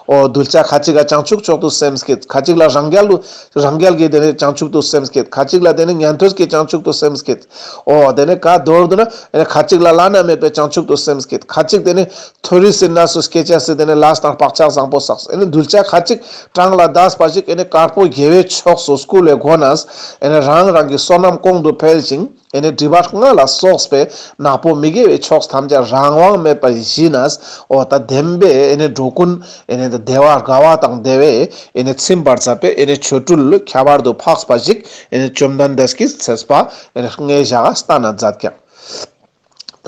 འོ་གདུལ་བྱ་ཁ་ཅིག་ལ་བྱང་ཆུབ་མཆོག་ཏུ་སེམས་བསྐྱེད། ཁ་ཅིག་ལ་རང་རྒྱལ་དུ་རང་རྒྱལ་གྱི་དེ་ནས་བྱང་ཆུབ་ཏུ་སེམས་བསྐྱེད། ཁ་ཅིག་ལ་དེ་ནས་ཉན་ཐོས་ཀྱི་བྱང་ཆུབ་ཏུ་སེམས་བསྐྱེད། འོ་དེ་ནས་ག་མདོར་བསྡུ་ན་ཨེ་ནི་ཁ་ཅིག་ལ་བླ་ན་མེད་པའི་བྱང་ཆུབ་ཏུ་སེམས་བསྐྱེད། ཁ་ཅིག་དེ་ནས་མཐོ་རིས་སི་གནས་སུ་སྐྱེ་ཅེས་སི་དེ་ནས་ལས་དང་བག་ཆགས་བཟང་པོ་བསགས། ཨེ་ནི་གདུལ་བྱ་ཁ་ཅིག་གྲངས་ལས་འདས་པ་ཞིག་ཨེ་ནི་དཀར་པོ་དགེ་བའི་ཕྱོགས་སུ་བསྐུལ་བའི་སྒོ་ནས་ཨེ་ནི་རང་རང་གི་བསོད་ནམས་གོང་དུ་འཕེལ་ཞིང་། ཨེ་ནི་སྒྲིབ་པ་ལྔ་ལ་སོགས་པའི་ནག་པོ་མི་དགེ་བའི་ཕྱོགས་ཐམས་ཅད་རང་དབང་མེད་པ་ཞི་ནས་འོ་ད་བདེན་པའི་ཨེ་ནི་འགྲོ་ཀུན་ཨེ་ནི་བདེ་བ་དགའ་བ་དང་བདེ་བའི་ཨེ་ནི་ཚིམ་པར་མཛད་པའི་ཨེ་ནི་ཆོ་འཕྲུལ་ཁྱད་པར་དུ་འཕགས་པ་ཞིག་ཨེ་ནི་བཅོམ་ལྡན་འདས་ཀྱིས་ཚེས་པ་ཨེ་ནི་ལྔའི་ཞག་ག་སྟན་ན་མཛད་ཀྱག་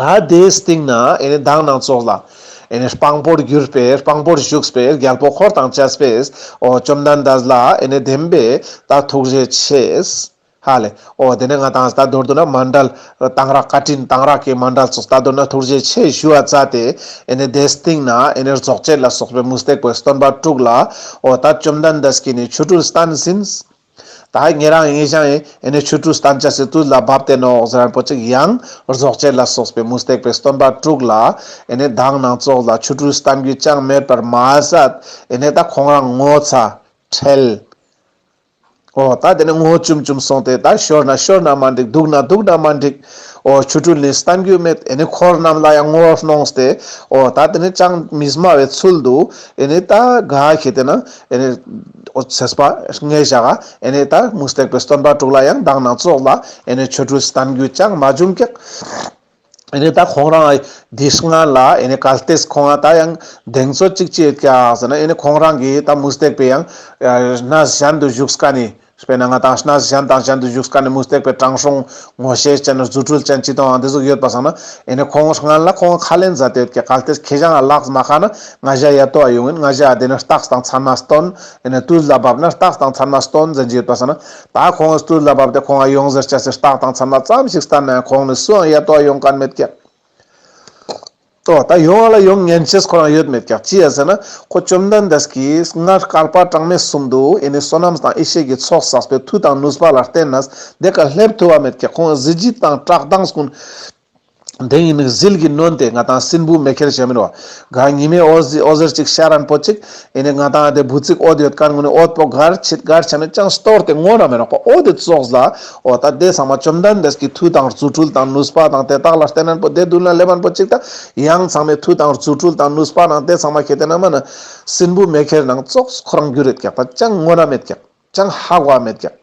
ད་དེའི་སྟེང་ན་ཨེ་ནི་མདང་ནང་ཙོགས་ལ་ཨེ་ནི་དཔང་པོར་གྱུར་པའི་དཔང་པོར་བཞུགས་པའི་རྒྱལ་པོ་འཁོར་དང་བཅས་པས་འོ་བཅོམ་ལྡན་འདས་ལ་ཨེ་ནི་བདེན་པའི་ད་ཐུགས་རྗེ་ཆེ། ཧ་ལས། འོ་དེ་ནས་ང་དང་ད་མདོར་བསྡུ་ན་མཎྜལ་གཏང་རག་བཀའ་དྲིན་གཏང་རག་གི་མཎྜལ་ཙོགས་ད་མདོར་ན་ཐུགས་རྗེ་ཆེ་ཞུ་བ་མཛད་དེ་ཨེ་ནི་དེའི་སྟེང་ན་ཨེ་ནི་རྫོགས་བྱེད་ལ་སོགས་པའི་མུ་སྟེགས་པའི་སྟོན་པ་དྲུག་ལ་འོ་ད་བཅོམ་ལྡན་འདས་ཀྱིས་ནི་ཆོ་འཕྲུལ་བསྟན་ཟིན། ད་ཉེ་རང་ངེ་ཞང་ཨེ་ནི་ཆོ་འཕྲུལ་བསྟན་ཅེས་སི་དུས་ལ་བབ་སྟེ་ནོག་ཟེར་རན་པོ་ཅིག་ཡང་རྫོགས་བྱེད་ལ་སོགས་པའི་མུ་སྟེགས་པའི་སྟོན་པ་དྲུག་ལ་ཨེ་ནི་མདང་ནང་ཙོགས་ལ་ཆོ་འཕྲུལ་བསྟན་རྒྱུ་ཅང་མེད་པར་མ་ཟད་ཨེ་ནི་ད་ཁོང་རང་ངོ་ཚ་ཁྲེལ། འོ་ད་དེ་ནས་ངོ་བཅུམ་བཅུམ་སོང་སྟེ་ད་ཤོར་ན་ཤོར་ན་མ་འགྲིག་སྡུག་ན་སྡུག་ན་མ་འགྲིག་འོ་ཆོ་འཕྲུལ་ནི་བསྟན་རྒྱུ་མེད། ཨེ་ནི་འཁོར་རྣམས་ལ་ཡང་ངོ་གནོངས་ཏེ་འོ་ད་དེ་ནས་ཅང་མི་སྨྲ་བའི་ཚུལ་དུ་ཨེ་ནི་ད་ག་ཁེ་ཏེ་ན་ཨེ་ནི་འོ་ཚེས་པ་ལྔའི་ཞག་ག་ཨེ་ནི་ད་མུ་སྟེགས་པའི་སྟོན་པ་དྲུག་ལ་ཡང་མདང་ནང་ཙོགས་ལ་ཨེ་ནི་ཆོ་འཕྲུལ་བསྟན་རྒྱུ་ཅང་མ་བྱུང་ཀྱག་ཨེ་ནི་ད་ཁོང་རང་འདི་སྔ་ལ་ཨེ་ནི་གལ་ཏེ་ཁོང་ང་ད་ཡང་གདེང་ཚོད་ཅིག་ཅི་ཡོད་ཀྱག་ཟེར་ན་ཨེ་ནི་ཁོང་རང་གི་ད་མུ་སྟེགས་པའི་ཡང་གནས་གཞན་དུ་བཞུགས་མཁན་ནི་དཔེར་ན་ང་དང་གནས་གཞན་དང་གཞན་དུ་བཞུགས་མཁན་ནི་མུ་སྟེགས་པའི་དྲང་སྲོང་ངོ་ཤེས་ཅན་རྫུ་འཕྲུལ་ཅན་ཅི་དང་འདི་ཟུག་ཡོད་པ་སང་ན་ཨེ་ནི་ཁོང་སྔ་ལ་ཁོང་ཁས་ལེན་མཛད་དེ་ཡོད་ཀྱག་གལ་ཏེ་ཁྱེ་ཞང་ལགས་མ་ཁ་ན་ང་ཞ་ཡ་ཏོ་ཡོང་ཡིན། ང་ཞ་དེ་ནི་རྟགས་དང་མཚན་མ་སྟོན། ཨེ་ནི་དུས་ལ་བབ་ན་རྟགས་དང་མཚན་མ་སྟོན་ཟེར་གྱི་ཡོད་པ་སང་ན། ད་ཁོང་དུས་ལ་བབ་སྟེ་ཁོང་ཡོང་ཟེར་ཅེས་སི་རྟགས་དང་མཚན་མ་ཙམ་ཞིག་བསྟན་ན་ཡང་ཁོང་ནི་སུའང་ཡ་ཏོ་ཡོང་མཁན་མེད་ཀྱག་འོ་ད་ཡོང་བ་ལ་ཡོང་ཉན་ཅེས་ཁོ་རང་ཡོད་མེད་ཀྱག་ཅི་ཡ་ཟེར་ན་ཁོ་བཅོམ་ལྡན་འདས་ཀྱིས་སྔར་བསྐལ་པ་གྲངས་མེད་གསུམ་དུ་ཨེ་ནི་བསོད་ནམས་དང་ཡེ་ཤེས་ཀྱི་ཚོགས་བསགས་པའི་མཐུ་དང་ནུས་པ་ལ་བརྟེན་ནས་དེ་ཀ་སླེབས་ཐུབ་པ་མེད་ཀྱག་ཁོང་གཟི་བརྗིད་དང་བཀྲག་མདངས་ཀུན་དེ་ཡིན་ནི་ཟིལ་གྱིས་གནོན་ཏེ་ང་དང་སྲིན་བུ་མེ་ཁྱེར་ཞེས་མིན་བ། ག་ཉི་མའི་འོད་ཟེར་འོད་ཟེར་ཅིག་ཤར་རན་པོ་ཅིག་ཨེ་ནི་ང་དང་དེ་འབུ་ཚིག་འོད་ཡོད་མཁན་ཀུན་ནི་འོད་པོ་གར་ཆིད་གར་ཆ་ནི་ཅང་སྟོར་ཏེ་ངོ་ན་མེད་ནོག་པ། འོ་དེ་ཙོགས་ལ་འོ་ད་དེ་ཚང་མ་བཅོམ་ལྡན་འདས་ཀྱི་མཐུ་དང་རྫུ་འཕྲུལ་དང་ནུས་པ་དང་དེ་དག་ལ་བརྟེན་ནན་པོ་དེ་མདུན་ལ་སླེབས་མན་པོ་ཅིག་ད་ཡང་ཚང་མའི་མཐུ་དང་རྫུ་འཕྲུལ་དང་ནུས་པ་དང་དེ་ཚང་མ་ཁྱེར་ཏེ་ན་མ་ན་སྲིན་བུ་མེ་ཁྱེར་ནང་ཙོགས་ཁོ་རང་འགྱུར་ཡོད་ཀྱག་ད་ཅང་ངོ་ན་མེད་ཀྱག་ཅང་ཧ་གོ་བ་མེད་ཀྱག་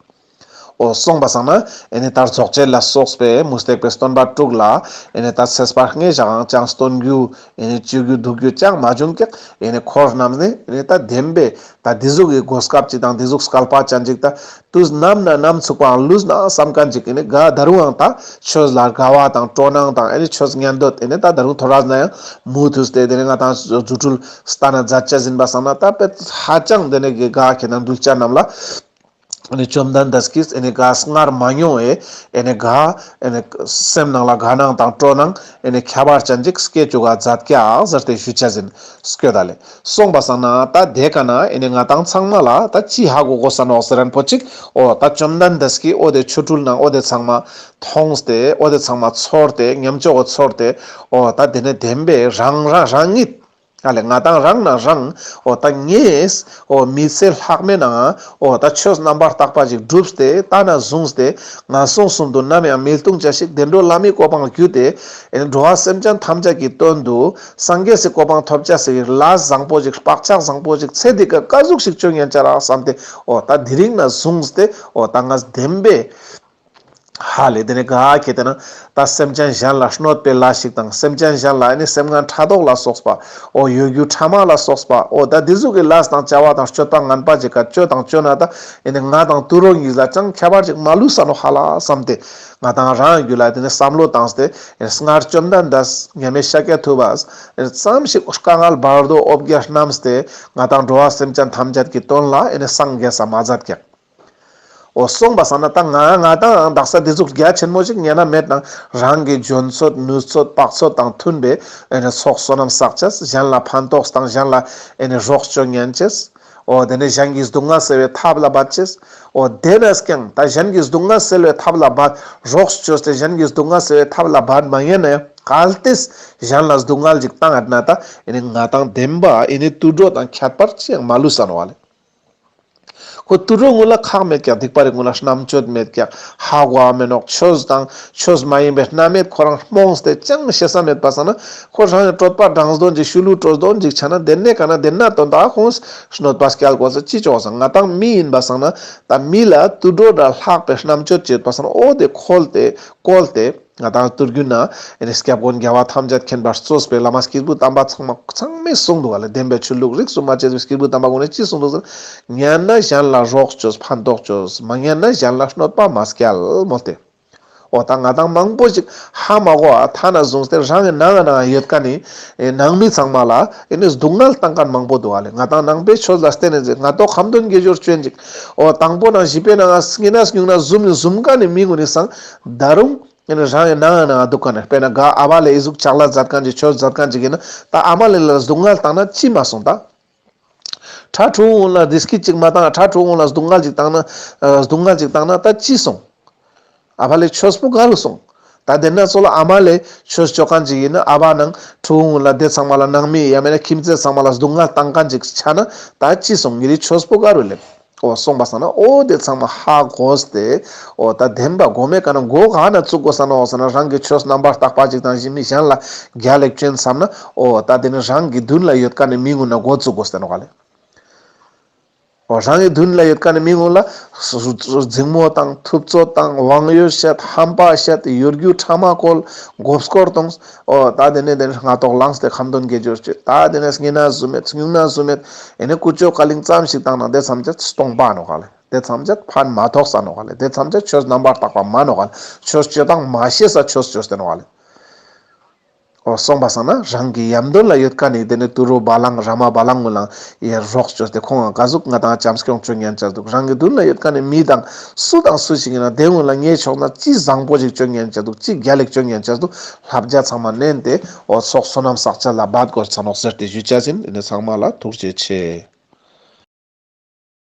འོ་སོང་པ་སང་ན་ཨེ་ནི་ད་རྫོགས་བྱེད་ལ་སོགས་པའི་མུ་སྟེགས་པའི་སྟོན་པ་དྲུག་ལ་ཨེ་ནི་ད་ཚེས་པ་ལྔའི་ཞག་ཡང་ཅང་སྟོན་རྒྱུ་ཨེ་ནི་བཅོ་རྒྱུ་འདུག་རྒྱུ་ཅང་མ་བྱུང་ཀྱག་ཨེ་ནི་འཁོར་རྣམས་ནི་ཨེ་ནི་ད་བདེན་པའི་ད་འདི་ཟུག་གི་གོ་སྐབས་ཅིག་དང་འདི་ཟུག་བསྐལ་པ་ཅན་ཅིག་ད་དུས་ནམ་ན་ནམ་ཚུགས་པའང་ལུས་ན་བསམ་མཁན་ཅིག་ཨེ་ནི་ག་ད་རུང་ཡང་ད་ཆོས་ལ་དགའ་བ་དང་སྤྲོ་སྣང་དང་ཨེ་ནི་ཆོས་ཉན་འདོད་ཨེ་ནི་ད་ད་རུང་ཐོ་རས་ན་ཡང་མུ་མཐུད་དེ་དེ་ནི་ང་དང་རྫུ་འཕྲུལ་སྟན་ན་མཛད་ཅེས་ཡིན་པ་སང་ན་ད་དཔེ་ཧ་ཅང་དེ་ནི་གི་ག་ཁྱེད་ན་གདུལ་བྱ་རྣམས་ལ། ཨེ་ནི་བཅོམ་ལྡན་འདས་ཀྱིས་ཨེ་ནི་ག་སྔར་མ་མྱོང་བའི་ཨེ་ནི་ག་ཨེ་ནི་སེམས་ནང་ལ་དགའ་སྣང་དང་སྤྲོ་སྣང་ཨེ་ནི་ཁྱད་པར་ཅན་ཅིག་སྐྱེ་བཅུག་ག་མཛད་ཀྱག་ཟེར་ཏེ་ཞུ་ཅེས་ཡིན། སྐྱོད་ད་ལེ། སོང་པ་སང་ན་ད་དེ་ཀ་ན་ཨེ་ནི་ང་དང་ཚང་མ་ལ་ད་ཅི་ཧ་གོ་དགོས་ས་ནོག་ཟེར་རན་པོ་ཅིག་འོ་ད་བཅོམ་ལྡན་འདས་ཀྱིས་འོ་དེ་ཆོ་འཕྲུལ་ནང་འོ་དེ་ཚང་མ་མཐོང་སྟེ་འོ་དེ་ཚང་མ་ཚོར་ཏེ་ཉམས་ཆོག་གོ་ཚོར་ཏེ་འོ་ད་དེ་ནི་བདེན་པའི་རང་རང་རང་ཉིད་ ཨ་ལེ་ང་དང་རང་ན་རང་འོ་ད་ངས་འོ་མི་ཚེ་ལྷག་མའི་ནང་འོ་ད་ཆོས་རྣམ་པར་དག་པ་ཅིག་བསྒྲུབས་ཏེ་ད་ནས་བཟུང་སྟེ་ངན་སོང་གསུམ་དུ་ནམ་ཡང་མི་ལྟུང་བྱ་ཞིག་བདེ་འགྲོ་ལྷ་མིའི་གོ་འཕང་བརྒྱུད་དེ་ཨེ་ནི་འགྲོ་བ་སེམས་ཅན་ཐམས་ཅད་ཀྱི་དོན་དུ་སངས་རྒྱས་སི་གོ་འཕང་ཐོབ་བྱ་ཟེར་བའི་ལས་བཟང་པོ་ཞིག་བག་ཆགས་བཟང་པོ་ཞིག་ཚེ་འདི་ཀ་ཀ་ཟུག་ཞིག་བཅོ་ཉན་ཅ་རག་བསམ་སྟེ་འོ་ད་དེ་རིང་ནས་བཟུང་སྟེ་འོ་ད་ངས་བདེན་པའི་ཧ་ལེ་དེ་ནས་ག་ཁེ་ཏེ་ན་ད་སེམས་ཅན་གཞན་ལ་གནོད་པའི་ལས་ཤིག་དང་སེམས་ཅན་གཞན་ལ་ཨེ་ནི་སེམས་ངན་ཕྲག་དོག་ལ་སོགས་པ་འོ་གཡོ་སྒྱུ་ཕྲ་མ་ལ་སོགས་པ་འོ་ད་དེ་ཟུག་གི་ལས་དང་བྱ་བ་དང་སྤྱོད་པ་ངན་པ་ཅིག་ག་བཅོ་དང་བཅོ་ན་ད་ཨེ་ནི་ང་དང་དུད་འགྲོ་གཉིས་ལ་ཅང་ཁྱད་པར་ཅིག་མ་ལུས་ས་ནོག་ཧ་ལ་བསམ་སྟེ་ང་དང་རང་རྒྱུད་ལ་དེ་ནས་བསམ་བློ་བཏང་སྟེ་ཨེ་ནི་སྔར་བཅོམ་ལྡན་འདས་མཉམ་མེད་ཤཱཀྱ་ཐུབ་པས་ཨེ་ནི་ཙམ་ཞིག་དཀའ་ངལ་བར་དོ་འོ་བརྒྱལ་བསྣམས་ཏེ་ང་དང་འགྲོ་བ་སེམས་ཅན་ཐམས་ཅད་ཀྱི་དོན་ལ་ཨེ་ནི་སངས་རྒྱས་ས་མ་མཛད་ཀྱག་འོ་སོང་པ་སང་ན་ད་ང་ང་དང་དག་ས་དེ་ཟུག་རྒྱ་ཆེན་མོ་ཞིག་ཉན་ན་མེད་ནང་རང་གི་འཇོན་ཚོད་ནུས་ཚོད་དཔག་ཚོད་དང་མཐུན་པའི་ཨེ་ནི་ཚོགས་བསོད་ནམས་བསགས་ཅེས་གཞན་ལ་ཕན་ཐོགས་དང་གཞན་ལ་ཨེ་ནི་རོགས་བཅོ་ཉན་ཅེས། འོ་དེ་ནས་གཞན་གྱི་སྡུག་བསྔལ་སེལ་བའི་ཐབས་ལ་འབད་ཅེས། འོ་དེ་ནས་ཀྱང་ད་གཞན་གྱི་སྡུག་བསྔལ་སེལ་བའི་ཐབས་ལ་འབད་རོགས་བཅོས་ཏེ་གཞན་གྱི་སྡུག་བསྔལ་སེལ་བའི་ཐབས་ལ་འབད་མ་ཉན་ན་ཡང་གལ་ཏེ་གཞན་ལ་སྡུག་བསྔལ་ཅིག་བཏང་ཡོད་ན་ད་ཨེ་ནི་ང་དང་བདེན་པ་ཨེ་ནི་དུད་འགྲོ་དང་ཁྱད་པར་ཅི་ཡང་མ་ལུས་ས་ནོག་ལེ། ཁོ་དུད་འགྲོ་ངུ་ལ་ཁག་མེད་ཀྱག་སྡིག་པ་རིགས་ངུ་ལ་རྣམ་དཔྱོད་མེད་ཀྱག་ཧ་གོ་བ་མེད་ནོག་ཆོས་དང་ཆོས་མ་ཡིན་པའི་རྣམ་མེད་ཁོ་རང་རྨོངས་ཏེ་ཅང་ཤེས་ས་མེད་པ་སང་ན་ཁོ་རང་གྲོད་པ་འགྲངས་དོན་ཅིག་ཤུ་ལུ་དྲོས་དོན་ཅིག་ཆ་ན་དེ་ནས་ག་ན་དེ་ན་དོན་དག་ཁོང་གནོད་པ་སྐྱལ་དགོས་ས་ཅི་ཅོག་ས་ང་དང་མི་ཡིན་པ་སང་ན་ད་མི་ལ་དུད་འགྲོ་འདྲ་ལྷག་པའི་རྣམ་དཔྱོད་ཅེས་པ་སང་ན་འོ་དེ་ཁོལ་ཏེ་བཀོལ་ཏེ། ང་དང་དུས་རྒྱུན་ན་ཨེ་ནི་སྐྱབས་མགོན་རྒྱལ་བ་ཐམས་ཅད་མཁྱེན་པས་གཙོས་པའི་བླ་མ་སྐྱེས་བུ་དམ་པ་ཚང་མ་ཚང་མས་གསུངས་འདུག་ག་ལེ། བདེན་པའི་ཆོས་ལུགས་རིས་སུ་མ་ཆད་པའི་སྐྱེས་བུ་དམ་པ་ཀུན་ནས་ཅི་གསུངས་འདུག་ཟེར་ན། ཉན་ན་གཞན་ལ་རོགས་བཅོས་ཕན་ཐོགས་བཅོས། མ་ཉན་ན་གཞན་ལ་གནོད་པ་མ་སྐྱལ་མོལ་ཏེ། འོ་ད་ང་དང་མང་པོ་ཞིག་ཧ་མ་གོ་བ་ཐ་ན་བཟུང་སྟེ་རང་གི་ནང་ང་ནང་ཡོད་མཁན་ནི་ཨེ་ནང་མི་ཚང་མ་ལ་ཨེ་ནི་སྡུག་བསྔལ་བཏང་མཁན་མང་པོ་འདུག་ག་ལེ། ང་དང་ནང་པའི་ཆོས་ལ་བརྟེན་ནས་ང་ཏོག་ཁ་འདོན་དགེ་སྦྱོར་བཅོ་ཡིན་ཅིག་འོ་དང་པོ་ནང་བཞི་པའི་ནང་ང་སྙིང་ན་སྙུང་ན་བཟུམ་ནི་བཟུམ་མཁན་ནི་མི་ཀུན་ནི་སང་ད་རུང་ཨེ་ནི་རང་གི་ནང་ང་ནང་ང་འདུག་ག་ནས་དཔེར་ན་ག་ཨ་བ་ལེ་ཨི་ཟུག་ཆག་ལ་མཛད་མཁན་ཅིག་ཆོས་མཛད་མཁན་ཅིག་ཡིན་ན་ད་ཨ་མ་ལེ་ལ་སྡུག་བསྔལ་བཏང་ན་ཅི་མ་སོང་ད། ཁྲ་ཁྲུ་འུན་ལ་བདེ་སྐྱིད་ཅིག་མ་བཏང་ཁྲ་ཁྲུ་འུན་ལ་སྡུག་བསྔལ་ཅིག་བཏང་ན་ཨ་སྡུག་བསྔལ་ཅིག་བཏང་ན་ད་ཅི་སོང་། ཨ་བ་ལེ་ཆོས་པོ་ག་རུ་སོང་། ད་དེ་ན་ཚོ་ལ་ཨ་མ་ལེ་ཆོས་ཅོ་མཁན་ཅིག་ཡིན་ན་ཨ་བ་ནང་ཁྲུ་འུན་ལ་དེ་ཚང་མ་ལ་ནང་མི་ཡ་མེད་ན་ཁྱིམ་མཚེས་ཚང་མ་ལ་སྡུག་བསྔལ་བཏང་མཁན་ཅིག་ཆ་ན་ད་ཅི་སོང་ངེ་རི་ཆོས་པོ་ག་རུ་ལེབ། འོ་སོང་པ་སང་ན་འོ་དེ་ཚང་མ་ཧ་གོ་སྟེ་འོ་ད་བདེན་པ་གོ་མེད་ཀ་ན་མགོ་ག་ན་བཙུགས་དགོས་ས་ནོག་ཟེར་ན་རང་གི་ཆོས་རྣམ་པར་དག་པ་ཅིག་དང་གཞན་མི་གཞན་ལ་རྒྱ་ལེགས་ཅན་བསམ་ན་འོ་ད་དེ་ནི་རང་གི་མདུན་ལ་ཡོད་མཁན་ནི་མི་ཀུན་ན་མགོ་བཙུགས་དགོས་ས་ནོག་ལེ། འོ་རང་གི་མདུན་ལ་ཡོད་མཁན་ནི་མི་ཀུན་ལ་འཛིང་མོ་དང་ཐུབ་ཚོད་དང་དབང་ཡོད་བཤད་ཧམ་པ་བཤད་གཡོ་སྒྱུ་ཕྲ་མ་བཀོལ་མགོ་སྐོར་གཏོང་། འོ་ད་དེ་ནས་དེ་ནས་སྔ་ཐོག་ལངས་ཏེ་ཁ་འདོན་དགེ་སྦྱོར་བྱེད། ད་དེ་ནས་སྙིང་ན་བཟུམ་མེད་སྙུང་ན་བཟུམ་མེད་ཨེ་ནས་ཀུ་ཅོ་ཀ་ལིང་ཙམ་ཞིག་བཏང་ན་དེ་ཚང་མ་སྟོང་པ་ནོག་ལེ། དེ་ཚང་མ་ཕན་མ་ཐོགས་ས་ནོག་ལེ། དེ་ཚང་མ་ཆོས་རྣམ་པར་དག་པ་མ་ནོག་ལེ། ཆོས་སྤྱོད་སྟངས་མ་ཤེས་ས་ཆོས་སྤྱོད་དེ་ནོག་ལེ། འོ་སོང་པ་སང་ན་རང་གི་ཡམ་དོན་ལ་ཡོད་མཁན་ནི་དེ་ནི་དུད་འགྲོ་བ་ལང་ར་མ་བ་ལང་ངུ་ལང་ཡ་རོགས་བཅོས་ཏེ་ཁོང་ང་ག་ཟུག་ང་དང་བྱམས་སྐྱོང་བཅོ་ཉན་ཆ་འདུག་རང་གི་མདུན་ལ་ཡོད་མཁན་ནི་མི་དང་སུ་དང་སུ་ཞིག་ཡིན་ན་དེ་ངུ་ལ་ངའི་ཕྱོགས་ན་ཅི་བཟང་པོ་ཞིག་བཅོ་ཉན་ཆ་འདུག་ཅི་རྒྱ་ལེགས་བཅོ་ཉན་ཆ་འདུག་ལྷབ་རྒྱ་ཚང་མ་ནན་ཏེ་འོ་ཚོགས་བསོད་ནམས་བསགས་ཆ་ལ་འབད་དགོས་ཚ་ནོག་ཟེར་ཏེ་ཞུ་ཆ་ཡིན། ཨེ་ནི་ཚང་མ་ལ་ཐུགས་རྗེ་ཆེ།